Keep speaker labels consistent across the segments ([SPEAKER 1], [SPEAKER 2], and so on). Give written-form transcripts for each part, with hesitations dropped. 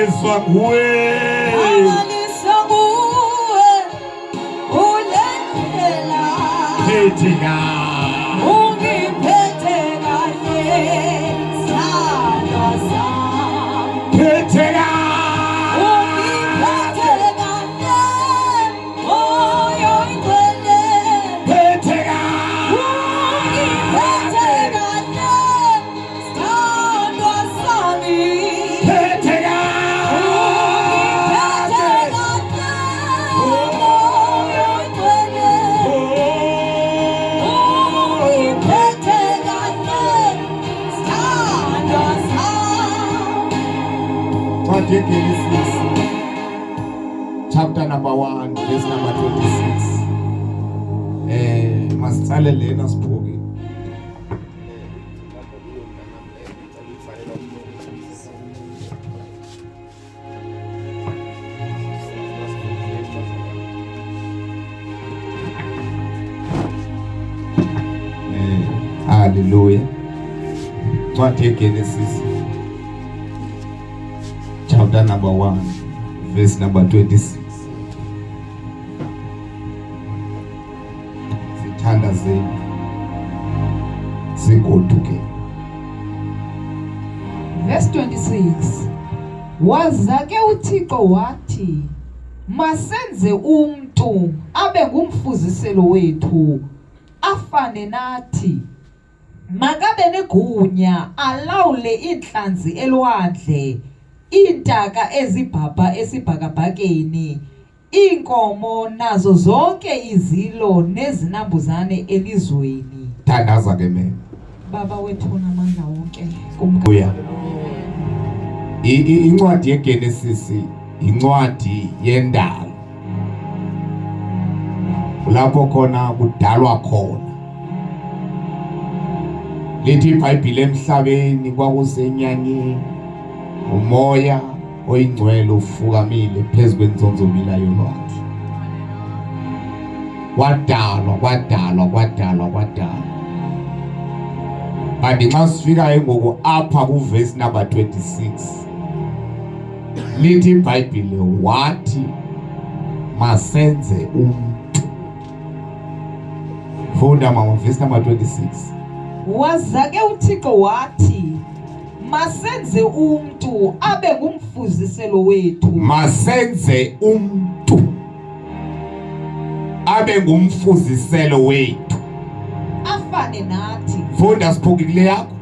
[SPEAKER 1] Mangaliswa nguwe.
[SPEAKER 2] Mangaliswa nguwe kule ndlela.
[SPEAKER 1] Phethe
[SPEAKER 2] Ungiphethe kahle sithandwa sami.
[SPEAKER 1] Phethe
[SPEAKER 2] Ungiphethe kahle Moya oyingcwele.
[SPEAKER 1] Phethe
[SPEAKER 2] Ungiphethe kahle sithandwa sami.
[SPEAKER 1] Phethe
[SPEAKER 2] Ungiphethe kahle Moya oyingcwele. Ungiphethe kahle sithandwa sami.
[SPEAKER 1] Ncwadi yeGenesis chapter number 1 verse number 26. Masitsale lena siphuke. Hallelujah. Ncwadi yeGenesis chapter number 1 verse number 26. Sithandazeni sigoduke.
[SPEAKER 3] Verse 26. Waza ke uThixo wathi, Masenze umntu abe ngumfuziselo wethu, afane nathi. Makabe negunya alawule iintlanzi elwandle, iintaka ezibhabha esibhakabhakeni, iinkomo nazo zonke izilo nezinambuzane elizweni.
[SPEAKER 1] Thandaza ke meme.
[SPEAKER 3] Baba wethu onamandla wonke.
[SPEAKER 1] Kuya. Incwadi yeGenesis incwadi yendalo. Lapho khona kudalwa khona. Lithi iBhayibhile emhlabeni kwakusenyanyeni umoya oyingcwele ufukamile phezu kwenzonzobila yolwandle. Kwadalwa, kwadalwa, kwadalwa, kwadalwa. Kanti nxa sifika ngoku apha kuverse number 26 lithi iBhayibhile wathi masenze umntu. Funda mama verse number 26.
[SPEAKER 3] Waza ke uThixo wathi, Masenze umntu abe ngumfuziselo wethu.
[SPEAKER 1] Masenze umntu abe ngumfuziselo wethu.
[SPEAKER 3] Afane nathi.
[SPEAKER 1] Funda siphukile yakho.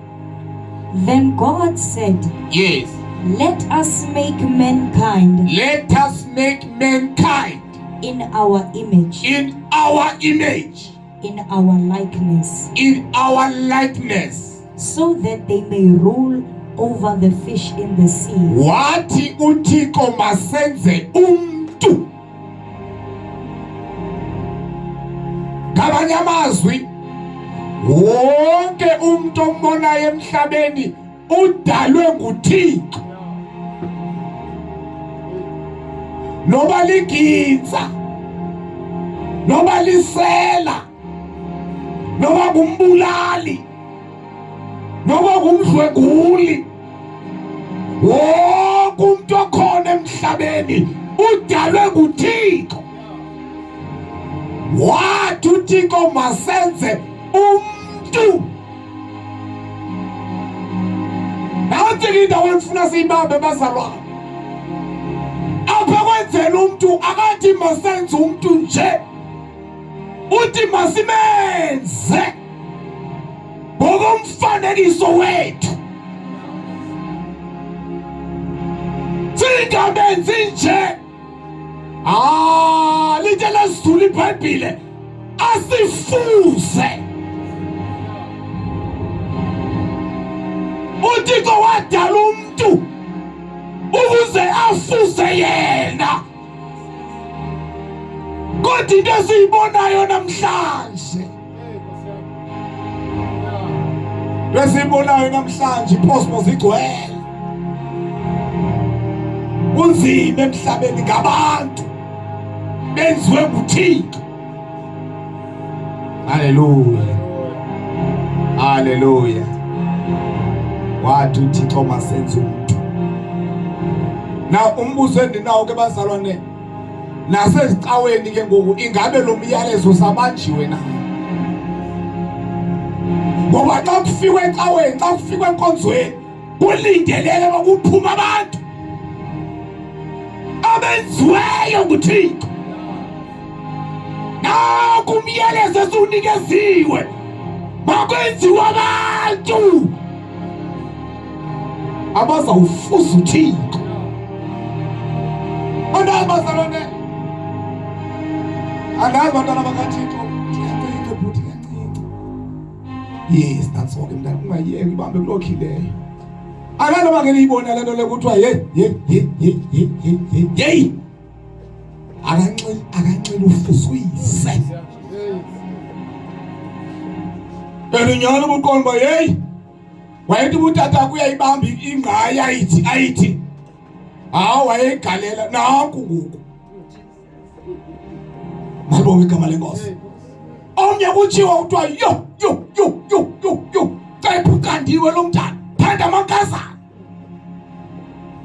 [SPEAKER 2] Then God said,
[SPEAKER 1] Yes.
[SPEAKER 2] Let us make mankind.
[SPEAKER 1] Let us make mankind
[SPEAKER 2] in our image.
[SPEAKER 1] In our image.
[SPEAKER 2] In our likeness.
[SPEAKER 1] In our likeness.
[SPEAKER 2] So that they may rule over the fish in the sea.
[SPEAKER 1] Wathi uThixo masenze umntu. Ngamanye amazwi wonke umuntu ombonayo emhlabeni udalwe nguThixo. Noba ligintsa, noba lisela, noba ngumbulali, noba ngumdlwenguli, wonke umuntu okhona emhlabeni udalwe nguThixo. Wathi uThixo masenze umntu. Nansi ke indawo endifuna siyibambe bazalwane. Apha kwenzela umntu akathi masenze umntu nje, uthi masimenze ngokomfanekiso wethu. Singamenzi nje. Ah, lithe lesizulu iBhayibhile asifuze. UThixo wadala umntu ukuze afuze yena. Kodwa into esiyibonayo namhlanje, lesiyibonayo namhlanje, iphosmos igcwele. Kunzima emhlabeni ngabantu benziwe nguThixo. Haleluya, haleluya. Wathi uThixo masenze umntu. Na umbuzo endinawo ke bazalwane nasezicaweni ke ngoku ingabe lo myalezo usabanjiwe na? Ngoba xa kufikwe ecaweni, xa kufikwe enkonzweni kulindeleke uba kuphuma abantu abenziweyo nguThixo. Naku umyalezo esiwunikeziwe makwenziwe abantu abazawufuza uThixo. Andazi bazalwane, andazi bantwana bakaThixo, ndiyancinca bhuti, ndiyancinca. Yes, nantso ke mntana, ungayeki ibambe kuloo khileyo. Akanoba ke niyibona le nto le kuthiwa yeyi yeyi yeyi yeyi yeyi yeyi yeyi akanxili akanxili ufusuyise and nyhani ubuqonda uba yeyi wayethi ubutata kuyayibamba ingqayi ayithi ayithi hawu wayeyigalela nanku ngoku malibonge igama lenkosi omnye kutshiwo kuthiwa yo yo yo yo yo yo cephu ucandiwe lo mntana phanda amankazana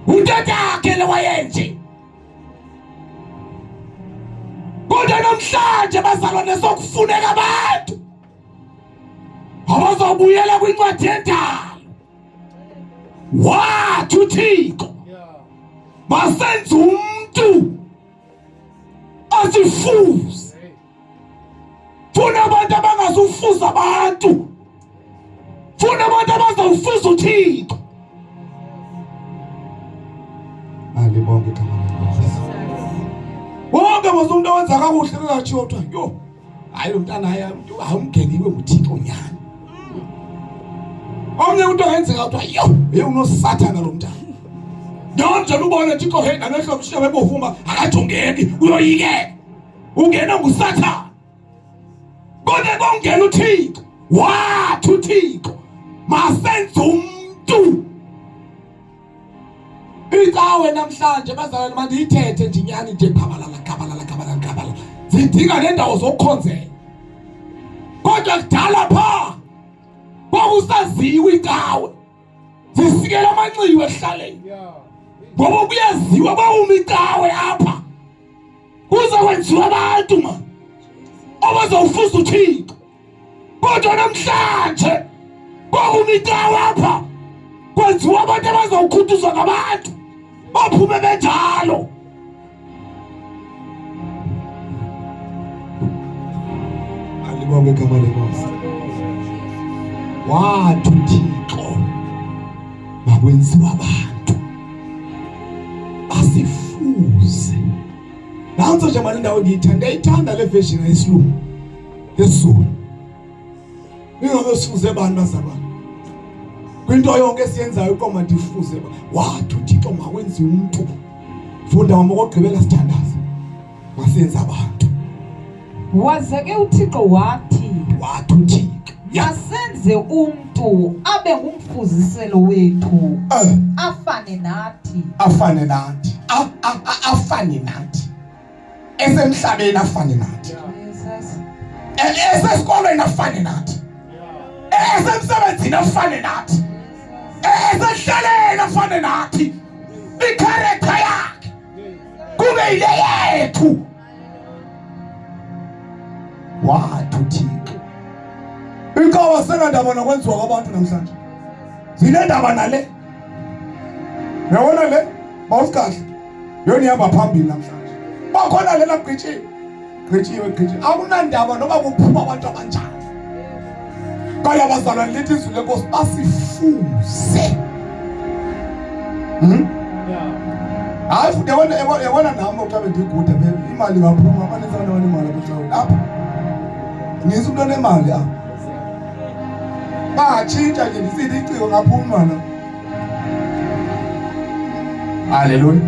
[SPEAKER 1] utatakhe le wayenje kodwa namhlanje bazalwane sokufuneka abantu abazobuyela kwincwadi yendalo wathi uthixo masenze umntu asifuze funa abantu abangazufuza abantu funa abantu abazawufuza uthixo alibonke igama lenkosi wonke mos umntu owenza kakuhle kungatshiwo kuthiwa yho hayi lo mntana hayi awumgeniwe nguthixo nyhani omnye umntu angenzeka kuthiwa yho hey unosathana lo mntana nonje lubone thixo hey namehlo mshiya bebovuma akajongeki uyoyikeka ungena ngusathana kodwa kongena uthixo wathi uthixo masenze umntu icawe namhlanje bazalwane mandiyithethe nje inyani nje gabalala gabalala gabalala gabalala zidinga nendawo zokukhonzela kodwa kudala pha kwakusaziwa icawe zisikela amanxiwa ekuhlaleni ngoba kuyaziwa bawuma icawe apha kuzokwenziwa abantu ma abazawufuza uthixo kodwa namhlanje kwakuma icawe apha kwenziwa abantu abazawukhuthuzwa ngabantu baphume benjalo alibonge igama lenkosi wathi uthixo makwenziwa abantu basifuze nantso nje mani indawo ndiyithanda ndiyayithanda le version yesilungu yesizulu ingabe sifuze bani bazalwane kwinto yonke esiyenzayo uqoma ndifuze wathi uthixo mawenziwe umntu funda mama okokugqibela sithandaze masenze abantu
[SPEAKER 3] Waze ke uThixo wathi,
[SPEAKER 1] wathi uthixo
[SPEAKER 3] masenze umntu abe ngumfuziselo wethu, afane nathi.
[SPEAKER 1] Afane nathi. Afane nathi. Esemhlabeni afane nathi.
[SPEAKER 3] Jesus.
[SPEAKER 1] Esesikolweni afane nathi. Esemsebenzini afane nathi. Esehlaleni afane nathi. Ikharektha yakhe kube yile yethu. Wathi uThixo inkawa senandaba nokwenziwa kwabantu namhlanje zinendaba nale uyabona le bawusigahle yona ihamba phambili namhlanje bakhona lena gqitshiwe gqitshiwe gqitshiwe akunandaba noba kuphuma abantu abanjani kwaye abazalwane lithi izwi lenkosi basifuze hmm? Hayi futhi yabona yabona nami xa bendiguda imali ingaphuma abaninzi abantu abanemali abahlawuli apha ngithi umntu onemali apha bangatshintsha nje ndisithi iciko ngaphuma na haleluya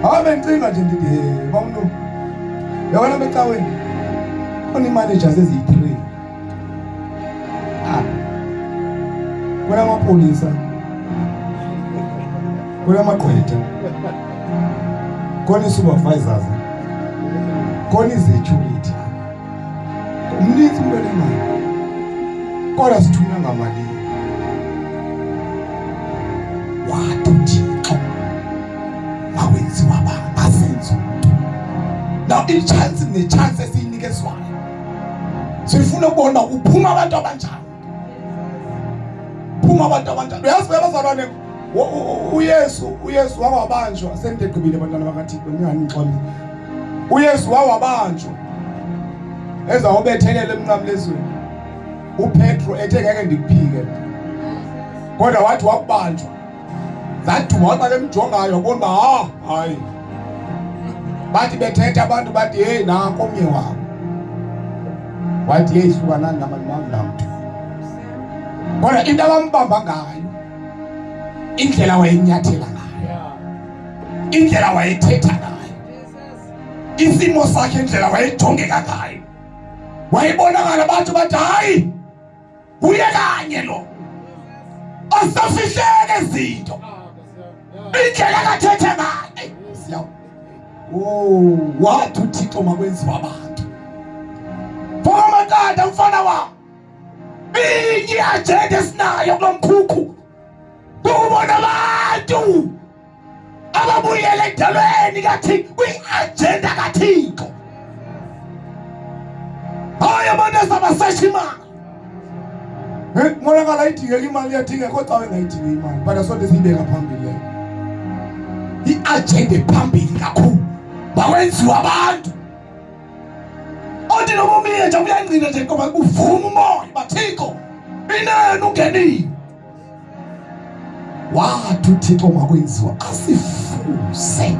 [SPEAKER 1] hayi bendicinga nje ndithi he bamntu yabona becaweni khona ii-managers eziyi-three ah. Kunamapolisa, kunamagqwetha, khona ii-supervisors, khona ii-security. Mninzi umntu onemali, kodwa sithunywa ngamalini. Wathi uThixo Ngoba i-chance ne-chance esiyinikezwayo sifuna ukubona kuphuma abantu abanjani, phuma abantu abanjani. Uyazi abazalwane, uYesu wawabanjwa, sendegqibile bantwana bakaThixo, ninganixolisa. uYesu wawabanjwa ezawubethelela emnqamlezweni, uPetro ethe ngeke ndikuphike, kodwa wathi wakubanjwa zaduma, wathi bakemjongayo wabona uba ha hayi. Bathi bethetha abantu bathi heyi nanko omnye wabo, wathi heyi hlukanani nabantu bam namntu. Kodwa into abambamba ngayo, indlela wayenyathela ngayo, indlela wayethetha ngayo, isimo sakhe, indlela wayejongeka ngayo, wayebonakala, bathi hayi uye kanye lo asafihleke izinto, indlela akathethe ngayo. Siya oh, wathi uThixo makwenziwa abantu. Faka amaqanda mfana wam, inye i-agenda esinayo kulo mkhukhu kukubona abantu ababuyele endalweni kaThixo, kwi-agenda kaThixo. Hayi abantu esabasesha imali. Hey, monakala ayidingeki imali, iyadingeka kodwa cawe engayidingi imali, but asonto esiyibeka phambili leyo i-agenda ephambili kakhulu bakwenziwa abantu. Othi noma umile nje uyangcina nje ngoba kuvuma umoya baThixo inene ungenile. Wathi uThixo makwenziwa asifuze,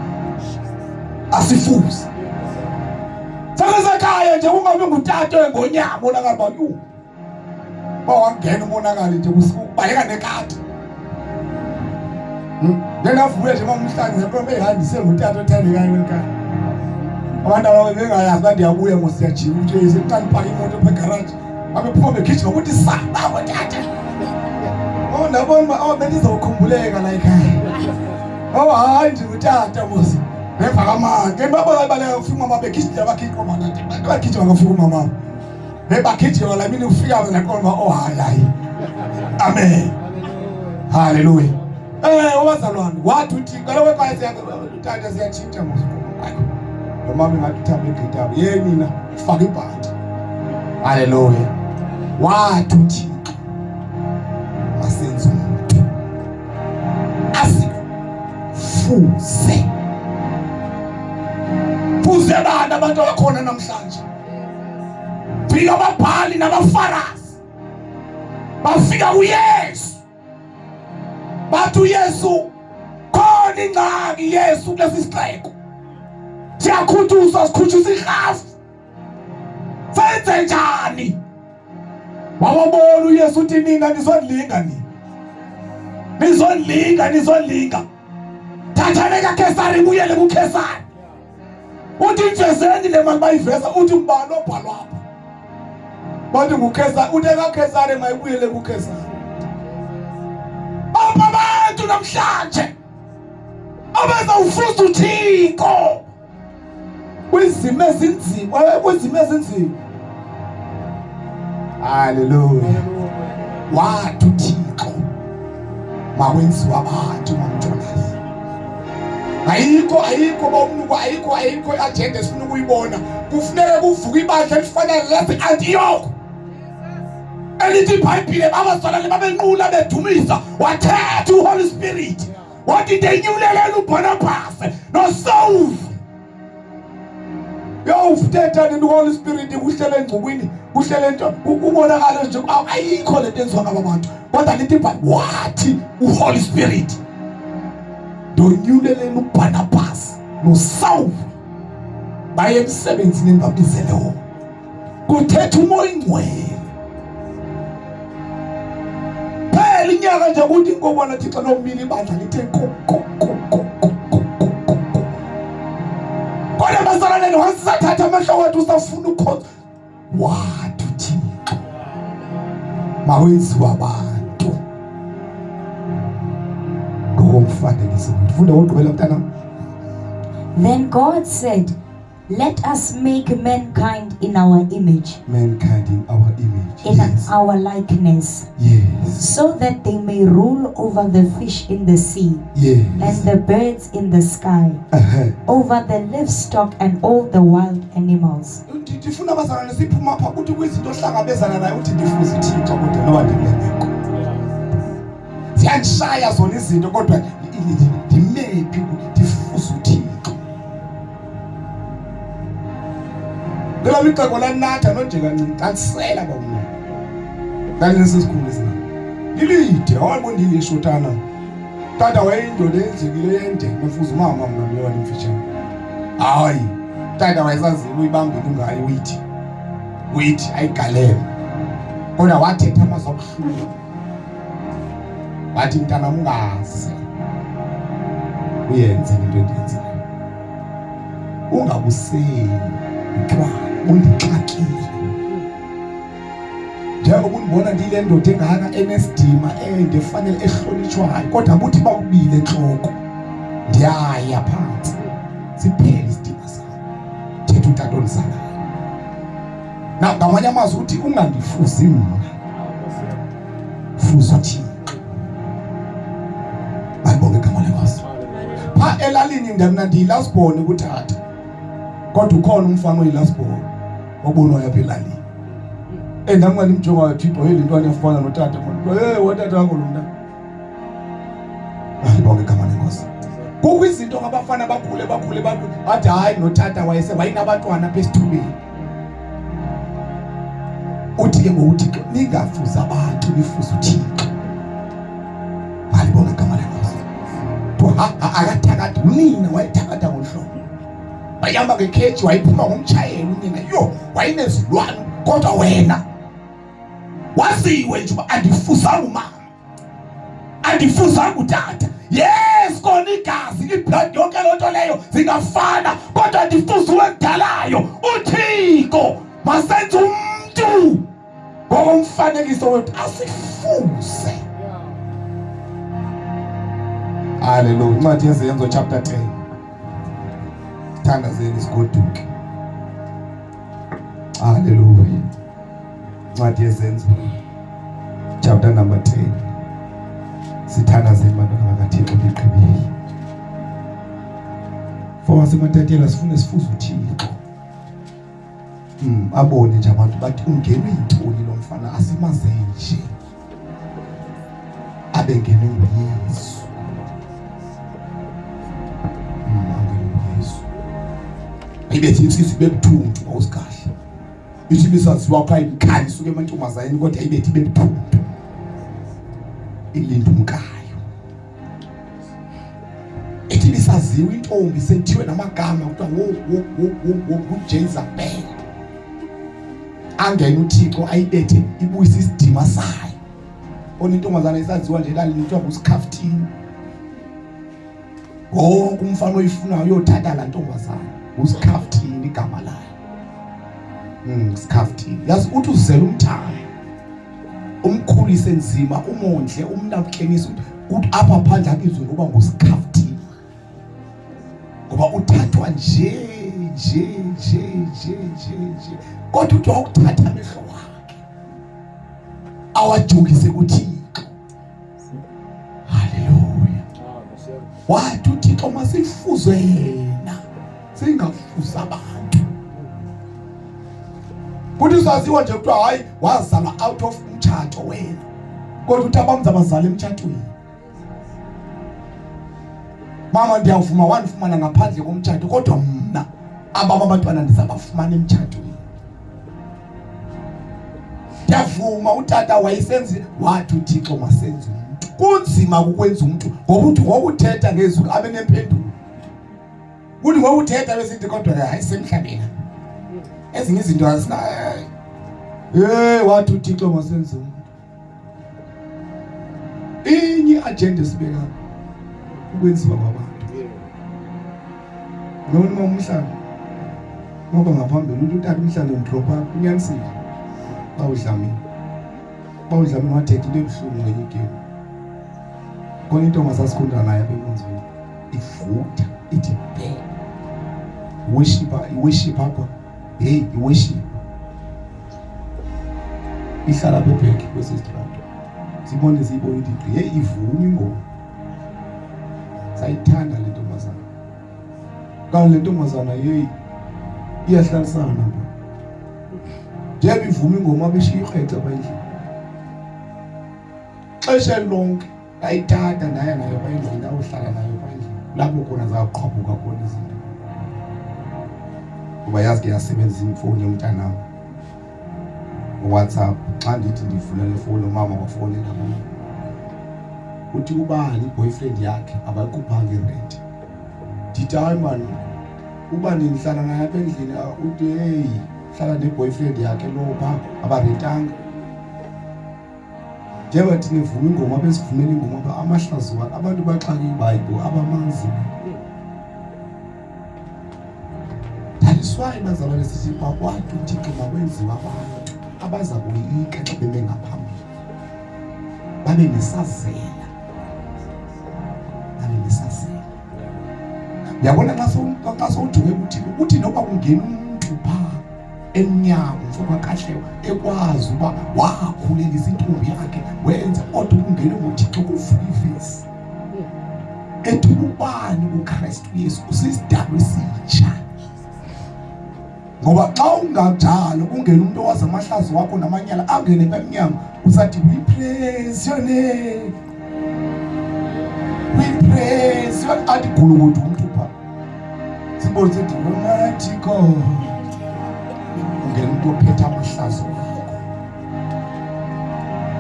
[SPEAKER 1] asifuze sekesekhaya nje, kungabi ngutata engonyama onakala uba yu bawangena umonakalo nje kubaleka nekati. Ndengavuya nje mamhlanje ngiqombe ehambise ngutata othandekayo kwelikhaya. Abantu ababe bengayazi uba ndiyabuya mos, siyajika utsheyise xa ndipaka imoto pha egaraji, babephuma begijima ukuthi sa babo tata. Oh, ndabona uba oh bendizokhumbuleka la ekhaya. Oh hayi, ndingutata mos. Ngemva kamake babaleka kufika umama, begijima bakhipha umama, bagijima kufika umama. Bebagijima la mini ufika mina qonda oh hayi hayi. Amen. Hallelujah. Owazalwane wathi uthi kaloku ekhaya siya utata siyatshintsha mos. Lo mama ingathi uthambe igqitha. Ye nina faka ibhanti. Hallelujah. Wathi uThixo masenze umuntu asifuze. Fuze bani abantu abakhona namhlanje? Fika ababhali nabaFarasi, bafika kuYesu, bathi uYesu khona ingxaki Yesu kulesi sixeko, siyakhuthuzwa, sikhutshisa irhafu, senze njani? Wawabona uYesu uthi nina nizondilinga, nina nizondilinga, nizondilinga, thathane kaKesari buyele kuKesari. Uthi mvezeni le mali, bayiveza. Uthi ngubani obhalwa apha? Bathi nguKesari. Uthi ekaKesari mayibuyele kuKesari. Bapha abantu namhlanje abazawufuza uThixo kwizimo ezinzima, kwizimo ezinzima. Haleluya. Wathi uThixo makwenziwa abantu mamJonasi. Ayikho, ayikho bawumnuko, ayikho, ayikho i-agenda esifuna ukuyibona. Kufuneka kuvuke ibandla elifana lase-Antiyokho elithi iBhayibhile babazalwane babenqula bedumisa, wathetha uHoly Spirit wathi ndenyulelela uBarnabas noSawuli. Uyawuthetha nini uHoly Spirit kuhlele engcukwini, kuhlele nto kubonakala nje ayikho lento enziwa ngaba bantu, kodwa lithi iBhayibhile wathi uHoly Spirit ndonyulelela uBarnabas noSawuli baye emsebenzini endibabizele wona. Kuthetha uMoya Ingcwele. Phela inyaka nje kuthi inkobona Thixo lomile ibandla lithe ko ko ko ko ko ko ko ko ko. Kodwa bazalwane wasathatha amehlo wethu usafuna ukhonza. Wathi uThixo mawenziwa abantu ngokomfanekiso wethu. Funda wogqibela mntanam.
[SPEAKER 2] Then God said, "Let us make mankind in our image,
[SPEAKER 1] Mankind in our image.
[SPEAKER 2] in our likeness,
[SPEAKER 1] Yes.
[SPEAKER 2] So that they may rule over the fish in the sea and the birds in the sky, over the livestock and all the wild animals.
[SPEAKER 1] Ndifuna abazalwane siphuma apha kuthi kwizinto ohlangabezana nayo uthi ndifuza uThixo kodwa noba ndikule meko. Ziyandishaya zona izinto kodwa ndimephi ndifuza uThixo. Lela ixeko lanatha nonje kancinci ndandisela kwamna. Ndandinesikhulu esinam. Lilide, hayi bo ndilishotana. Tata wayeyindoda eyenzekile yende, mefuza umama mna ndiyoba ndimfitshane. Hayi, tata wayesaziwa uyibambile ingayo uyithi. Uyithi ayigalele. Kodwa wathetha amazwi abuhlungu. Wathi mntanam ungaze uyenze le nto endiyenzayo. Ungabuseli utywala, bundixakile. Njengoba undibona ndiyile ndoda engaka enesidima ende efanele ehlonitshwayo kodwa buthi bakubile entloko ndiyaya phantsi siphele isidima sam. Thetha utata ondizalayo. Na ngamanye amazwi uthi ungandifuzi mna, fuza uThixo. Malibonge igama leNkosi. Pha elalini mna ndiyilasibhoni kutata, kodwa ukhona umfana oyilasibhoni obonwayo apha elalini. Endam ndimjongayo Thixo, hey le ntwana iyafana notata man. Hey watata wakho lo mntana. Malibonge igama leNkosi. Kukho izinto abafana bakhule bakhule bakhule bathi hayi notata wayese wayenabantwana apha esithubeni. Uthi ke ngoku uThixo ningafuzi abantu nifuze uThixo. Malibonge igama leNkosi. Akathakatha unina wayethakatha ngolu hlobo. Wayihamba ngekheji wayiphuma ngomtshayeli unina. Yho, wayenezilwane kodwa wena waziwe nje uba andifuzanga umama. Andifuzanga utata. Yes, kona igazi, iblood, yonke loo nto leyo zingafana, kodwa ndifuziwe kudalayo. uThixo masenze umntu ngokomfanekiso wethu asifuze. Hallelujah. Incwadi yeZenzo chapter 10. Thandazeni sigoduke. Hallelujah. Incwadi yeZenzo chapter number 10. Sithandazeni bantwana bakaThixo ndigqibile. For wasematatela sifune sifuze uThixo. Abone nje abantu bathi ungenwe yintoni lo mfana asimaze nje. Abengenwe nguYesu. Angenwe nguYesu. Ayibethi insizwa ibe buthuntu awusigahle. Ithi ibisaziwa kuthiwa imkhali isuke emantombazaneni kodwa ayibethi ibe buthuntu. Ilinda umkayo. Ithi ibisaziwa intombi sethiwe namagama kuthiwa wo wo wo wo wo nguJezebel. Angena uThixo ayibethe ibuyise isidima sayo. Ona intombazana isaziwa nje elalini kuthiwa nguSikhaftini. Wonke umfana oyifunayo uyothatha la ntombazana, uSikhaftini igama layo. Sikhaftini. Yazi uthi uzele umntana. Umkhulise nzima, umondle, umnabukenise, uthi apha phandle akizwe ngoba nguSikhaftini. Ngoba uthathwa nje nje nje nje nje nje. Kodwa uthi wakuthatha amehlo wakhe awajongise kuThixo. Haleluya. Wathi uThixo masifuze yena, singafuzi abantu. Kuthi saziwa nje kuthiwa hayi wazalwa out of umtshato wena, kodwa uthi abamza bazala emtshatweni. Mama ndiyavuma wandifumana ngaphandle komtshato, kodwa mna abam abantwana ndizabafumana emtshatweni. Ndiyavuma utata wayesenzi, wathi uThixo masenze umntu. Kunzima ukwenza umntu ngoba uthi ngokuthetha ngezulu abe nempendulo. Kuthi ngokuthetha besithi kodwa ke hayi semhlabeni. Ezinye izinto azina. Hey, wathi uThixo masenze umntu. Inye agenda esibeka ukwenziwa kwabantu. Noma uma umhlanga ngoba ngaphambili uthi utata umhlanga ndidropha unyanisile. Bawudlamini. Bawudlamini wathetha into ebuhlungu ngenye igame. Khona intombi asasikhunda naye apha enkonzweni. Ivutha ithi bhe. Worship, worship apha. Hey, worship. Ihlala apha ebhek kwesi sitrato. Sibone siyibone ithi gqi, hey ivuma ingoma. Sayithanda le ntombazana. Kanti le ntombazana hey iyahlalisana bo. Njengoba ivuma ingoma beshiya ikrece apha endlini. Xesha lonke ndayithatha ndaya nayo pha endlini ndayohlala nayo pha endlini lapho khona zaqhwabhuka khona izinto kuba yazi ke yasebenzisa imfowuni yomntanam uWhatsApp xa ndithi ndivula le fowuni umama wafowunela kum uthi ubani i-boyfriend yakhe abayikhuphanga irenti ndithi hayi mani uba ndihlala naye apha endlini uthi heyi hlala ne-boyfriend yakhe lowo phaa abarentanga Njengoba thina evuma ingoma besivumela ingoma apha amahlazo abantu baxake iBhayibhile abamazi. That is why bazalwane sithi bakwathi uThixo makwenziwe abantu abaza koyika xa beme ngaphambili. Babe nesazela. Babe nesazela. Uyabona xa sowujonge kuThixo uthi noba kungena umntu phaa emnyango mfo kaKahlewa ekwazi uba wakhulelisa intombi yakhe wenza kodwa ukungena ngoThixo kuvuka ivesi ethi ubani kuKristu Yesu usisidalwa esitsha ngoba xa unganjalo kungena umuntu owazi amahlazo wakho namanyala angene emnyango usathi we praise your name we praise your athi gulukudu umntu pha sibone sithi almighty God ungena umuntu ophethe amahlazo wakho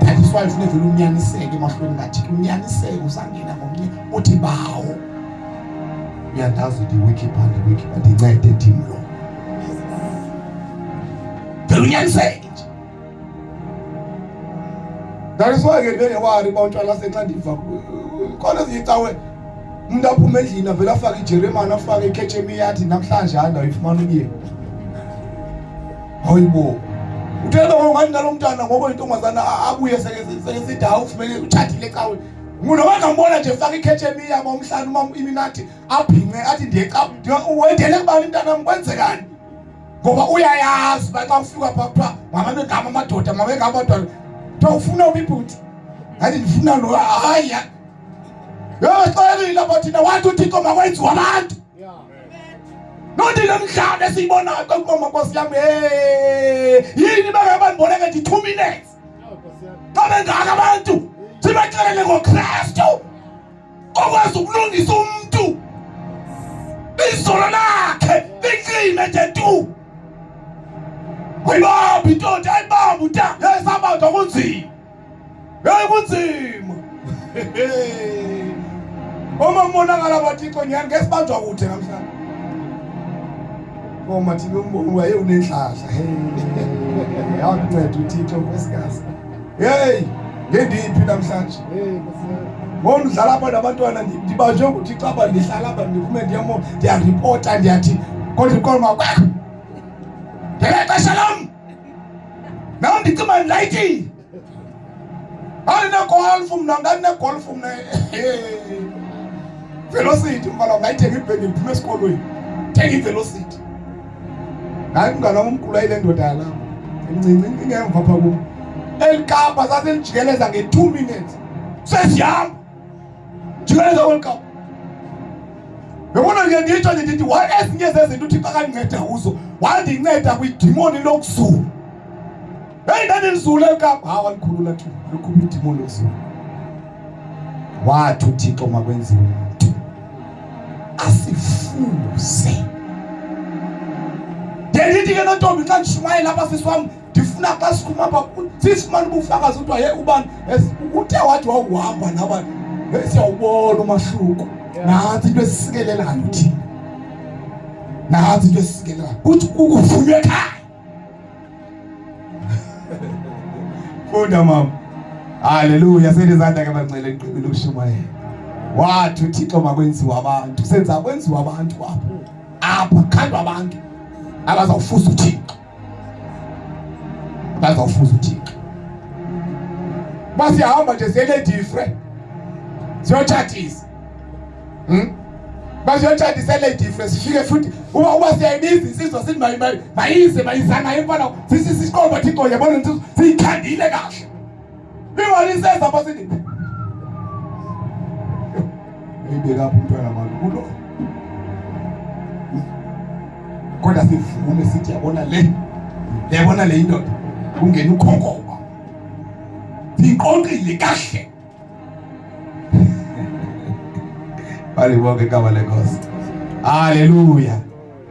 [SPEAKER 1] that is why funeka vele unyaniseke emahlweni kaThixo unyaniseke usangena ngomnye uthi bawo uyandazi ndiwiki pha ndiwiki pha ndincede ndim lo vele unyaniseke nje That is why ke ndibe newari uba utshwala senxa ndiva khona ezinye icawe umuntu aphume endlini avele afake ijeremane afake ikhetshemiya athi namhlanje hayi ndawuyifumana umyeni hayibo uthela ngoba ngathi nalo mntana ngoba intombazana abuye sekesithi hawu ufumene utshatile ecaweni noba ngambona nje faka ikhetshemiya bomhlanu uma iminathi abhince athi ndiye wendele kubani mntanam kwenzekani ngoba uyayazi uba xa kufika pha kuthiwa mamabegama amadoda mamegama amadoda kuthiwa ufuna uphi ibhuti ngathi ndifuna lo hayi yoxelile apha thina wathi uthixo makwenziwa abantu nothi le mdlalo esiyibonayo kwekoma nkosi yam he yini bangabandiboneke ndi-two minutes xa bengaka abantu sibaxelele ngokristu okwazi ukulungisa umntu izolo lakhe licime nje tu ayibambi intombi ayibambi uta yayisabanjwa kunzima yayi kunzima uma kubonakala bathixo nyhani ngesibanjwa kude namhlanje Koma thina umboni waye unenhlahla hey yakunceda uThixo nkosikazi hey ngendiphi namhlanje ngoku ndidlala apha nabantwana ndibanjwe nguthixo apha ndihlala apha ndiphume ndiyamo ndiyaripota ndiyathi kodwa ndiqonda uba kwekho ngelo xesha lam nam ndicima ndilayitile ndandinegolfu mna ndandinegolfu mna velocity mfana ngayithenga ibhegi ndiphume esikolweni thenga ivelocity hayi umngane wam omkhulu ayile ndoda yalapha encinci ingemva pha kum eli kapa saselijikeleza nge-2 minutes sesihamba jikeleza kweli kapa yabona ke nditsho nje ndithi ezinye zezinto uthixo akandinceda kuzo wandinceda kwidimoni lokuzula heyi ndandilizula eli kapa hayi walikhulula tu likhupha idimoni lokuzula wathi uthixo makwenziwe umntu asifuze ndiye ke nontombi xa ndishumayela apha sisi wam ndifuna xa siphuma apha sisifumane ubufakazi kuthiwa ye ubani uthe wathi wawuhamba nabani siyawubona umahluko nantsi into esisikelelayo thina nantsi into esisikelelayo kuthi kukuvunywa ekhaya Funda mama. Haleluya senizandla ke bangcwele ngiqibile ukushumayela. Wathi uThixo makwenziwe abantu. Senza kwenziwa abantu apha. Apha khandwa abantu abazawufuza uThixo. Abazawufuza uThixo. Basihamba nje siyele different. Siyotshatisa. Bazotshatisa le difference sifike futhi uba uba siyayibiza insizwa sithi mayize mayizana imfana sisi siqomba Thixo yabona insizwa siyithandile kahle. Ingani iseza apha sithi eyibeka apha umntwana mali kulo kodwa sivume sithi yabona le yabona le indoda kungena ukhonkoba siyiqoqile kahle balibonke igama lenkosi haleluya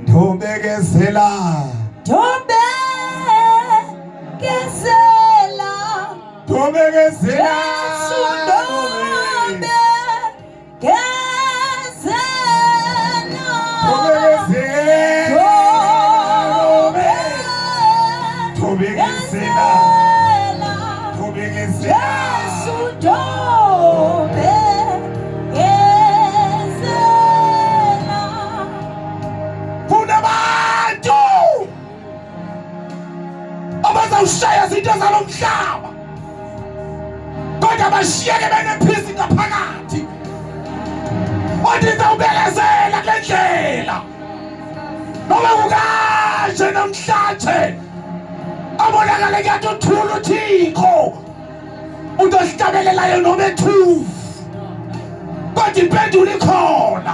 [SPEAKER 1] ndobekezela
[SPEAKER 2] Ndobekezela
[SPEAKER 1] ndobekezela
[SPEAKER 2] Jesu ndobekezela
[SPEAKER 1] ndobekezela ndobekezela ndobekezela
[SPEAKER 2] Jesu ndobekezela
[SPEAKER 1] kunabantu abazawushaya izinto zalo mhlaba kodwa bashiyeke benephisi ngaphakathi wathi ndizawubekezela kule ndlela noma kukanje namhlanje abonakale kuyathi uthula uthixo uthi ohlabelelayo noma ethuvu kodwa impendulo ikhona.